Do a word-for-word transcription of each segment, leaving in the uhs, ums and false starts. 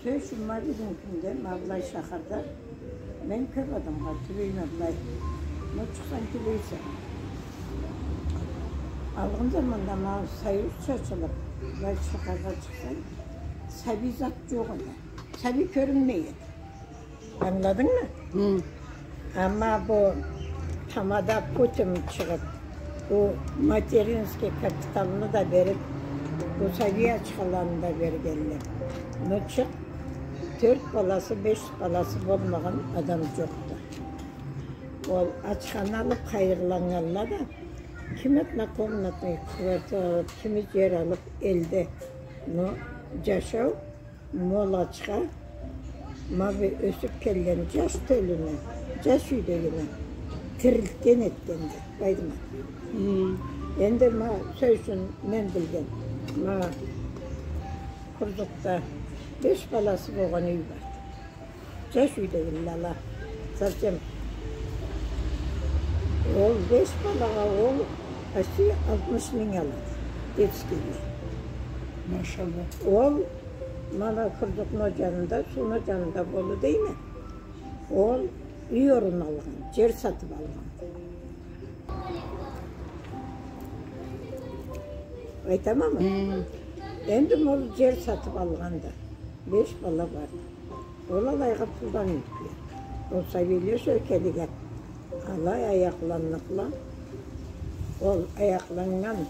Сёз ючюн, ма бизни кюнде, ма былай шахарда мен кёп адамгъа тюбейме былай. Но чыкъсанг, тюбейсе. Алгъын заманда ма Союз чачылыб, былай шахаргъа чыкъсанг, сабий зат джокъ эди. Сабий кёрюнмей эди. Ангыладынгмы? Хы. Амма бу тамада Путин чыгъыб, бу материнский капиталны да бериб, бу сабий ачхаланы да бергенле. Но чыкъ, тёрт баласы, беш баласы болмагъан адам джокъду. Ол ачханы алыб къайгъыланнганла да, кими однокомнатный квартира алыб, кими джер алыб элде. Но джашау Мол ачха, ма бу ёсюб келген джаш тёлюню, джаш юйдегини тирилтген этгенди, Байдымат. Хы. Энди ма, сёз ючюн, мен билген, ма Курдукда беш баласы болгъан юй бар. Джаш юйдегиле ала. Совсем. Ол беш балагъа ол почти алтмыш минг алады. Детскийге. Машалла. Ол мана Курдукну джанында, сууну джанында болду дейме. Ол юй орун алгъан, джер сатыб алгъан. Айтамамы? Хы. Энди ол джер сатыб алгъанды. Беш бала бар. Ол алайгъа пулдан юйдю. Ол сабийле сёкелиге алай аякъланныкъла. Ол аякъланнган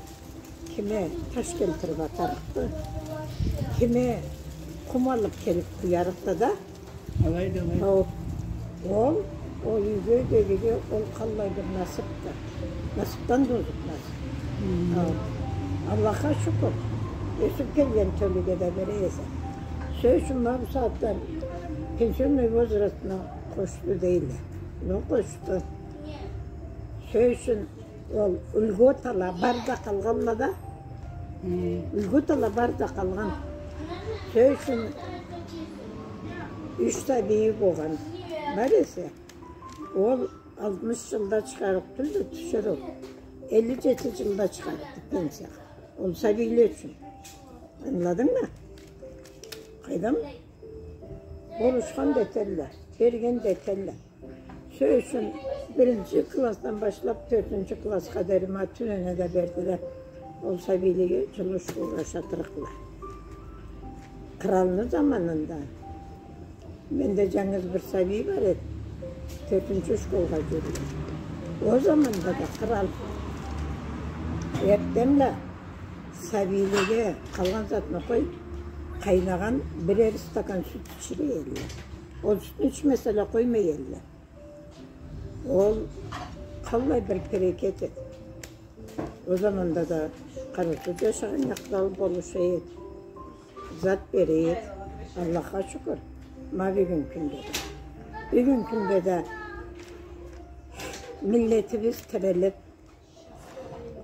кими таш келтириб атарыкъды, кими къум алыб келиб къуярыкъды да. Алайды, алайды. Ол, ол, ол юйге дегенде ол къаллай бир насыбды. Насыбдан да озуб насыб. Хы. Аллахха шукур. Ёсюб келген тёлюге да бере эсе. Сёз ючюн, ма бу сагъатда пенсионный возрастны къошду дейле. Но къошду. Сёз ючюн, ол льготала бары да къалгъанла да. Хы. Льготала бары да къалгъан. Сёз ючюн, юч сабийи болгъан бар эсе, ол алтмыш джылда чыгъарыкъ тюлдю, тиширыу. Элли джети джылда чыгъарыкъды пенсиягъа. Ол сабийле ючюн. Ангыладынгмы? Къайдам? Болушхан да этелле, берген да этелле. Сёз ючюн, биринчи классдан башлаб тёртюнчю классха дери ма тюнене да бердиле. Ол сабийлеге джылы школгъа ашатырыкъла. Къралны заманында менде джангыз бир сабий бар эди. Тёртюнчю школгъа джюрюй. Ол заманда да кърал эртденбла сабийлеге къалгъан затны къой, къайнагъан бирер стакан сют ичире эдиле. Ол сютню ичмеселе къоймай эдиле. Ол къаллай бир берекет эди. Ол заманда да къарыусуз джашагъаннга кърал болуша эди. Зат бере эди. Аллахха шукур. Ма бюгюн кюнде да. Бюгюн кюнде да миллетибиз тирилиб,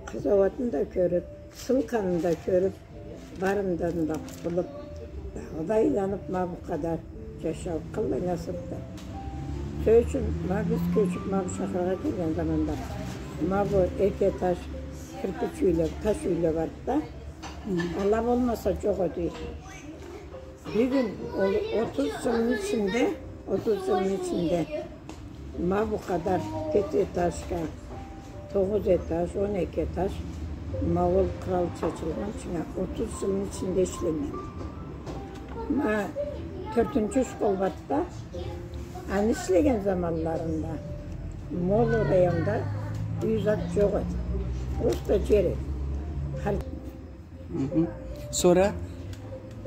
къазауатын да кёрюб, сылкъанын да кёрюб, барындан да къутулуб, дагъыда айланыб, ма бу къадар джашау къаллай насыбды. Сёз ючюн, ма биз кёчюб, ма бу шахаргъа келген заманда, ма бу эки этаж кирпич юйле, таш юйле барды да, ала болмаса, джокъ эди. Бюгюн ол отуз джылны ичинде, отуз джылны ичинде ма бу къадар пятиэтажка, тогъуз этаж, он эки этаж, ма ол кърал чачылгъынчынга отуз джылны ичинде ишленнген. Ма тёртюнчю школ барды да, аны ишлеген заманларында ма ол районда юй зат джокъ эди. Просто джер эди. Хар- Хы-хы. Сора?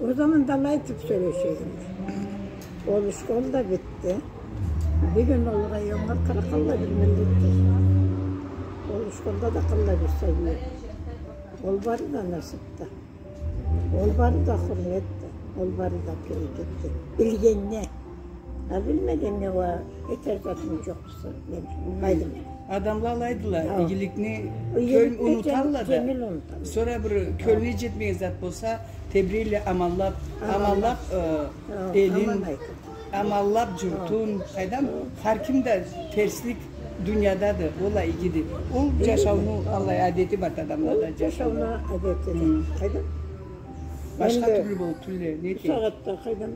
Ол заманда алай этиб сёлеше эдиле. Ол школ да битди. Бюгюн ол районнга къара, къаллай бир миллетди. Ол школда да къаллай бир сабий. Ол бары да насыбды. Ол бары да хурметди. Ол бары да берекетди. Билгеннге. А билмегеннге уа этер затынг джокъ. Мен айтдым. Адамла алайдыла, игиликни кёлюн унуталла да. Сора бир кёлюне джетмеген зат болса, тебирейле аманлаб, аманлаб, э, элин, аманлаб джуртун, къайдам, хар ким да терслик дуниядады, ол а игиди. Ол джашауну аллай адети барды адамлада, джашауну адети. Къайдам? Башха тюрлю болуб тюлле, не этейик? Бу сагъатда къайдам?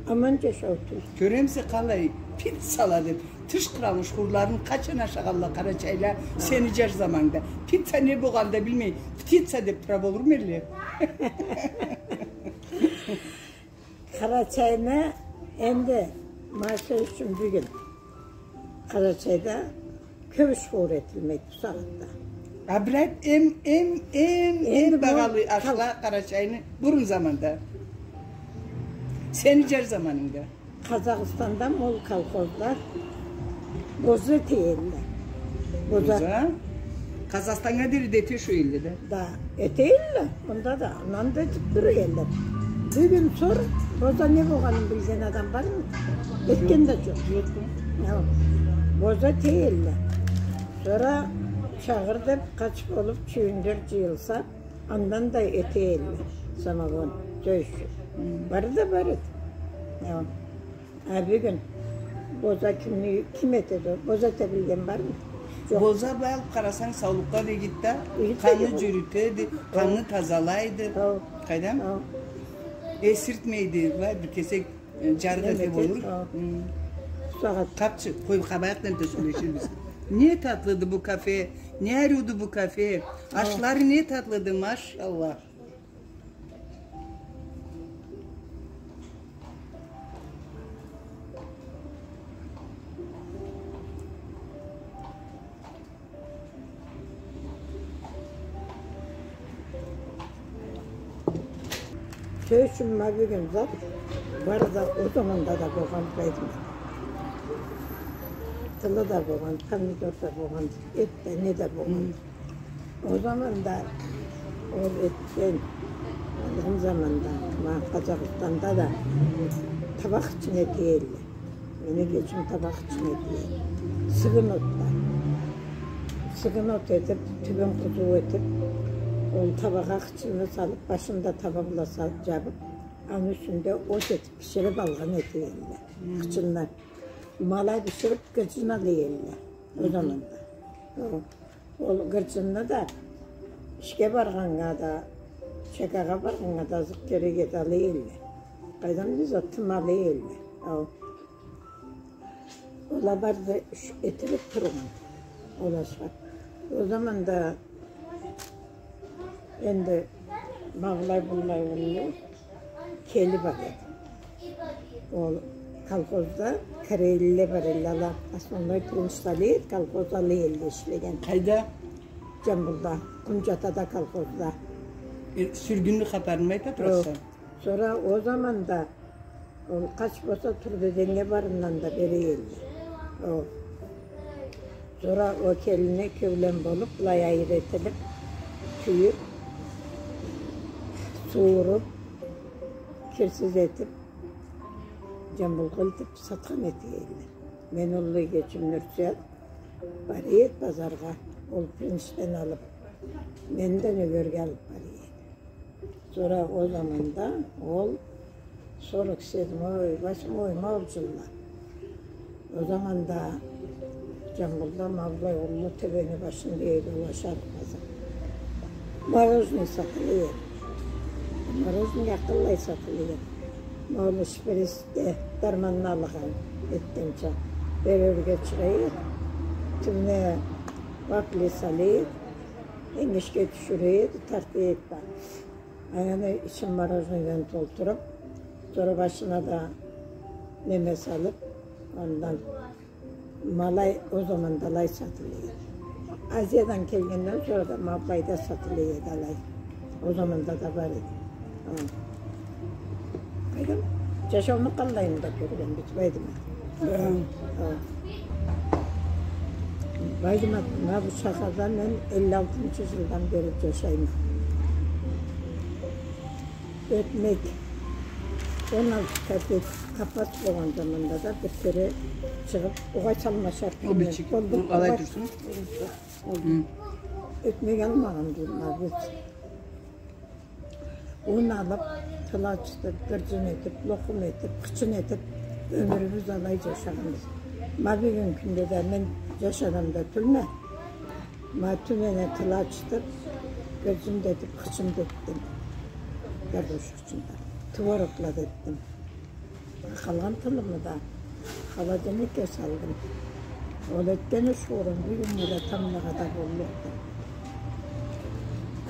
Аман джашау тюл. Кёремисе къалай, пиццала деб, тыш къыралмыш хурларын къачан ашагъанла къарачайла сени джаш заманында? Пицца не болгъанын да билмей, птица деб тура болурму элле? Къарачайны энди, ма сёз ючюн, бюгюн Къарачайда кёбюш хуур этилмейди бусагъатда. А, брат, эм, эм, эм, эм багъалы ашла Къарачайны бурун заманда. Сени джаш заманынгда. Къазахстанда мол колхозда боза эте элле. Боза. Боза? Къазахстаннга дери да эте шо элле да. Да, эте элле. Мында да, мында да этиб тура элле. Бюгюн сор, боза не болгъанын билген адам бармы? Этген да джокъ. Джокъ. Хо. Боза эте элле. Сора чагъыр деб, къач болуб, чюйюнлер джыйылса, андан да эте элле. Самогон, сёз ючюн. Хы. Бары да бар эди. Хо. А бюгюн боза кимни, ким этеди? Боза эте билген бармы? Джокъ. Боза былай алыб къарасанг, саулукъгъа да игиди да, къанны джюрютеди, къанны тазалайды. Хо. Къайдам? Хо. Эсиртмейди, былай бир кесек, э, джарыкъ эте болур. Хо. Хы. Сагъат. Къабчы, къой, къабакъдан да сёлеширбиз. Не татлыды бу кафе, не ариуду бу кафе. Хо. Ашлары не татлыды, машаллах. Сёз ючюн, ма бюгюн зат бары да о заманда да болгъан, къайдам. Тылы да болгъан, помидор да болгъан, эт да, не да болгъан. Хы. О заманда ол этген, ол заманда, ма Къазахстанда да табакъ ичине эте элле. Мени кечим, табакъ ичине эте элле. Сыгын отда. Сыгын от этиб, тюбюн къузу этиб, ол табакъ ичине салыб, башын да таба бла сал-, джабыб, аны юсюнде от этиб, бишириб алгъан эте элле. Хы. Хычындан. Ма алай бишириб, гырджын ала элле. О заманда. Хо. Ол гырджынны да ишге баргъаннга да, чекагъа баргъаннга да азыкъ керек эди, ала элле. Къайдам, биз атым ала элле. Хо. Ол а бары да иш-, этилиб тургъан. Ол ашха. О заманда энди ма былай болмай болмай. Кели бар эди. Ол колхозда корейлиле бар эдиле, ала основной пиринч салый эди, колхоз ала элле ишлеген. Къайда? Джамбулда, Къунджатада колхозда. Э, сюргюнню хапарын айтыб тураса? Хо. Сора о заманда ол къач болса, Турбеденнге барындан да бере элле. Хо. Сора ол келине кёлен болуб, былай айыр этилиб, кюйюб, суууруб, кирсиз этиб, джамбулгъа элтиб сатхан эте элле. Мени уллу эгечим Нюрсет бара эди базаргъа, ол пиринчден алыб, мени да Нёгерге алыб бара эди. Сора ол заманда ол сорок седьмой, восьмой, ма ол джылла. Ол заманда Джамбулда ма былай уллу тёбени башында эди, ол ашарыкъ базар. Мороженое сатыла эди. Мороженое акъыллай сатыла эди. Ма ол шприцде дарманны алгъан этгенча, бери ёрге чыгъа эди, тюбюне вафли сала эди, энгишге тюшюре эди, тарта эди. Аны ичин мороженойдан толтуруб, сора башына да неме салыб, андан ма алай, о заманда алай сатыла эди. Азиядан келгенден сора да ма былайда сатыла эди алай. О заманда да бар эди. Хо. Къайдам, джашауну къаллайын да кёргенбиз, Байдымат. Хо. Хо. Байдымат, ма бу шахарда мен элли алтынчы джылдан бери джашайма. Ётмек он алты капек къапас болгъан заманда да бир кере чыгъыб, огъай салма шарт. Ол бир чек, болду, ол алай турсун. Хы. Ётмек алмагъан джылла биз. Ун алыб, тыл ачытыб, гырджын этиб, лохум этиб, хычын этиб, ёмюрюбюз алай джашагъанбыз. Ма бюгюн кюнде да мен джаш адам да тюлме. Ма тюнене тыл ачытыб, гырджын да этиб, хычын да этдим. Картош хычын да. Творогла да этдим. Къалгъан тылымы да холодильникге салдым. Ол этген ушхуурум бюгюннге да тамблагъа да боллукъду.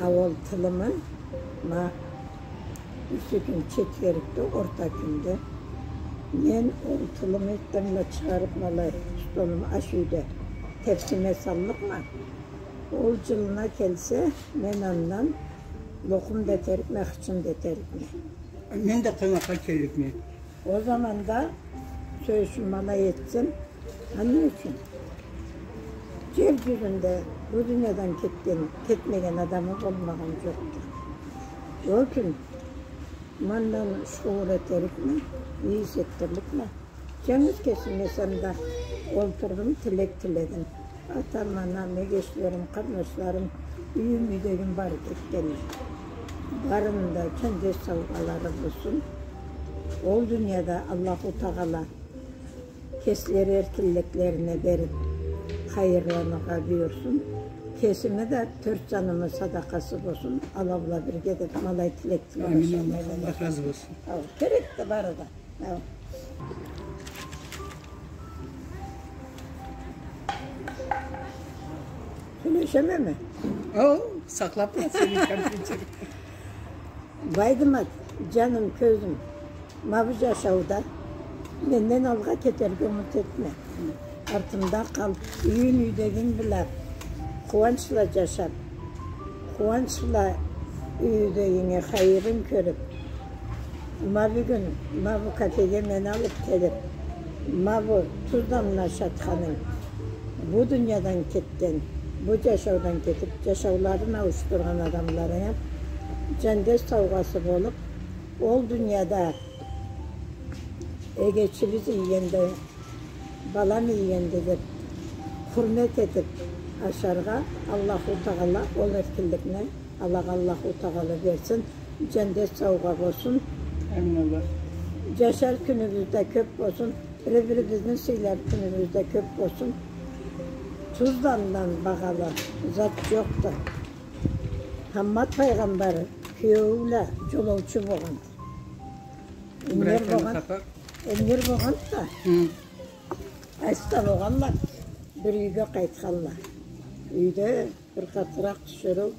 А ол тылымы ма бирси кюн четвергде, орта кюнде мен ол тылымы эртденбла чыгъарып, ма алай столум аш юйде тепсиме саллыкъма. Ол жылына келсе, мен андан локъум да этерикме, хычын да этерикме. Мен да къонакъгъа келликме. Ол заманда сёз ючюн ма алай этсем, аны ючюн жер жюзюнде бу дуниядан кетген, кетмеген адамы болмагъан жокъду. Ол кюн ма андан ушхуур этерикме, ийис этдирликме. Жангыз кесим эсем да олтурдум, тилек тиледим. Атам, анам, эгечлерим, къарнашларым, юйюм, юйдегим бары кетгенле. Барыны да жандет саугъалары болсун. Ол дунияда Аллаху Тагъала кеслери эркинликлерине берип, хайырланыргъа буюрсун. Кесими да тёрт жанымы садакъасы болсун. Ала бла бирге деп ма алай тилек тилеп. Амин, Аллах, Аллах разы болсун. Ау, керекди бары да. Ау. Сёлешемеми? Ау, сакълап тур сени компьютер. Байдымат, жаным, кёзюм, ма бу жашауда менден алгъа кетерге умут этме. Артымда къал, юйюнг, юйдегинг бла къууанч бла жашап, къууанч бла юйдегинге хайырын кёрюп, ма бюгюн ма бу кафеге мени алып келип, ма бу туз дамны ашатханынг, бу дуниядан кетген, бу жашаудан кетип, жашауларын ауушдургъан адамларынга жандет саугъасы болуп, ол дунияда эгечибиз ийгенде, балам ийгенде деп, хурмет этип ашаргъа Аллаху Тагъала ол эркинликни алагъа Аллаху Тагъала берсин. Жандет саугъа болсун. Амин, Аллах. Жашар кюнюбюз да кёп болсун. Бири-бирибизни сыйлар кюнюбюз да кёп болсун. Туз дамдан багъалы зат жокъду. Хаммат пайгъамбар киеую бла жолоучу болгъан. Ингир болгъан, ингир болгъан да. Хы. Айсса болгъанла, бир юйге къайтханла. Юйде бир къатыракъ тиширыу.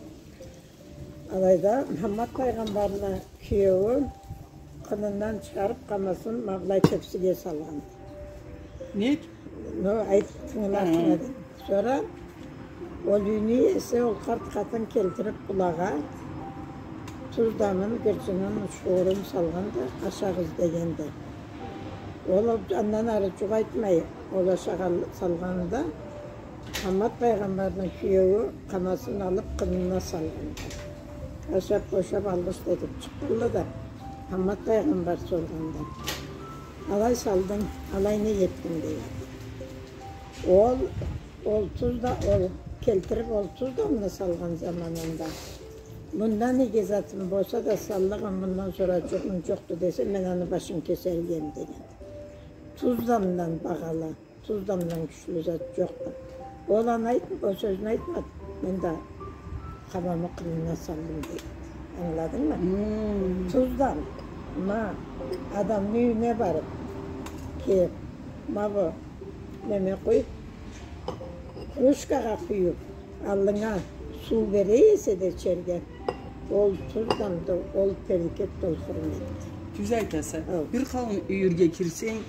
Алайда Мухаммад пайгъамбарны киеую къынындан чыгъарып, къамасын ма былай тепсиге салгъан. Не? Но, айтып тынгыларсыз дедим. Сора ол юйню иеси ол къарт къатын келтирип былагъа туз дамын, гыржынын, ушхуурун салгъан да, ашагъыз деген да. Ол андан ары жукъ айтмай, ол ашагъа салгъанында, Мухаммад пайгъамбарны киеую къамасын алып, къынына салгъан. Ашап, бошап, алгъыш этип чыкъгъанла да, Мухаммад пайгъамбар соргъанда, алай салдынг, алай не этдинг деген. Ол, ол туз да, ол келтирип, ол туз дамны салгъан заманында, мындан иги затым болса да саллыкъма, мындан сора жукъум жокъду десе, мен аны башын кесер эдим деген. Туз дамдан багъалы, туз дамдан кючлю зат жокъду. Ол аны айт-, ол сёзню айтмады. Мен да къамамы къынына салдым дейди. Ангыладынгмы? Хм. Туз дам, ма, адамны юйюне барып, келип, ма бу неме къуюп, кружкагъа къуюп, аллынга суу бере эсе да ичерге, ол туз дамды, ол берекетди, ол хурметди. Тюз айтаса. Ау. Бир къауум юйюрге кирсенг,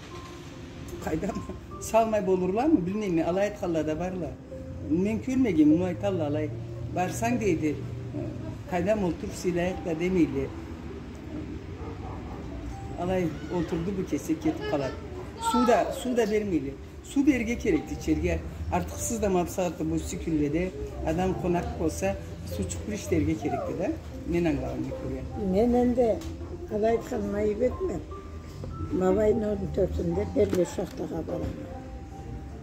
къайдам, салмай болурламы, билмейме, алай айтханла да барла. Мен кёрмегенме, но айталла алай. Барсанг, дейди, къайдам, олтуруп сыйлайыкъ да демейле. Алай олтурду бу кесек, кетип къалады. Суу да, суу да бермейле. Суу берирге керекди ичерге. Артыкъсыз да ма бусагъатда бу исси кюнледе адам къонакъ болса, суучукъ бир иштерге керекди да. Мен ангылагъаннга кёре. Мен энди алай айтханыма айып этме. Ма бу айны он тёртюнде Берле шахтагъа барама.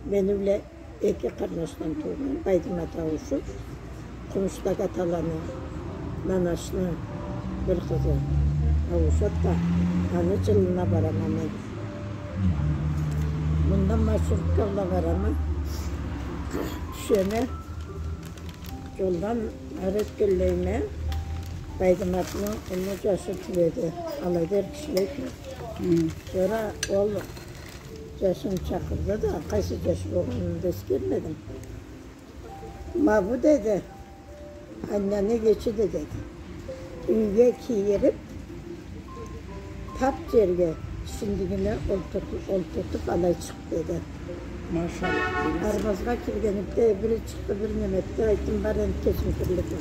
Мени бла эки къарнашдан туугъан Байдымат ауушуп, къумушдагъы Аталаны, Нанашны бир къызы ауушады да, аны жылына барама мен. Мындан маршрутка бла барама. Тюшеме. Жолдан ары ётгенлейиме, Байдыматны уллу джашы тюл эди. Алайда эр кишиле экен. Хы. Сора ол джашын чакъырды да, къайсы джаш болгъанын да эсгермедим. Ма бу, деди, аннаны эгечиди, деди. Юйге кийириб, тап джерге, шиндигине олтурту-, олтуртуб алай чыкъды, деди. Машалла. Арбазгъа киргенибде бири чыкъды, бир неме этди, айтдым, бар энди, кечим кирликме.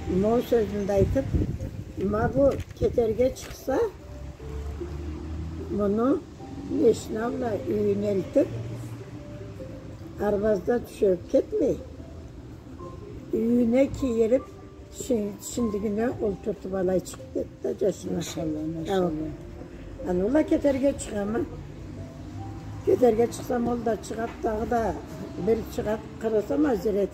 Ма ол сёзню да айтыб, ма бу кетерге чыкъса, муну машина бла юйюне элтиб, арбазда тюшюрюб кетмей, юйюне кийириб, шин-, шиндигине олтуртуб алай чыкъды, деди да, джашына. Машалла, машалла. Аны ол а кетерге чыгъама. Кетерге чыкъсам, ол да чыгъад, дагъыда бир чыгъад, къарасам, Азирет.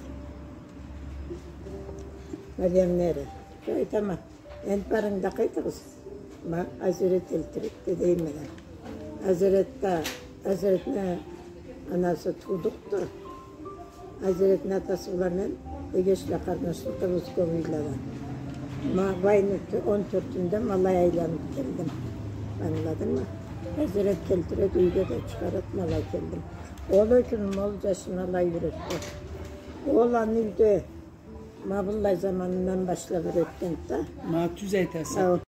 Мариямны эри. Айтама. Энди барыгъыз да къайтыгъыз. Ма, Азирет элтирикди, дейме да. Азирет да, Азиретни анасы туудукъду. Азиретни атасы бла мен эгечле, къарнашлыкъ эдик, Русковыйлада. Ма, бу айны тё-, он тёртюнде ма алай айланыб келдим. Ангыладынгмы? Азирет келтиреди, юйге да чыгъарады, ма алай келдим. Ол экюн ма ол джашын алай юйретди. Ол аны юйде ма быллай заманындан башлаб юйретгенди да. Ма тюз айтаса. Хау.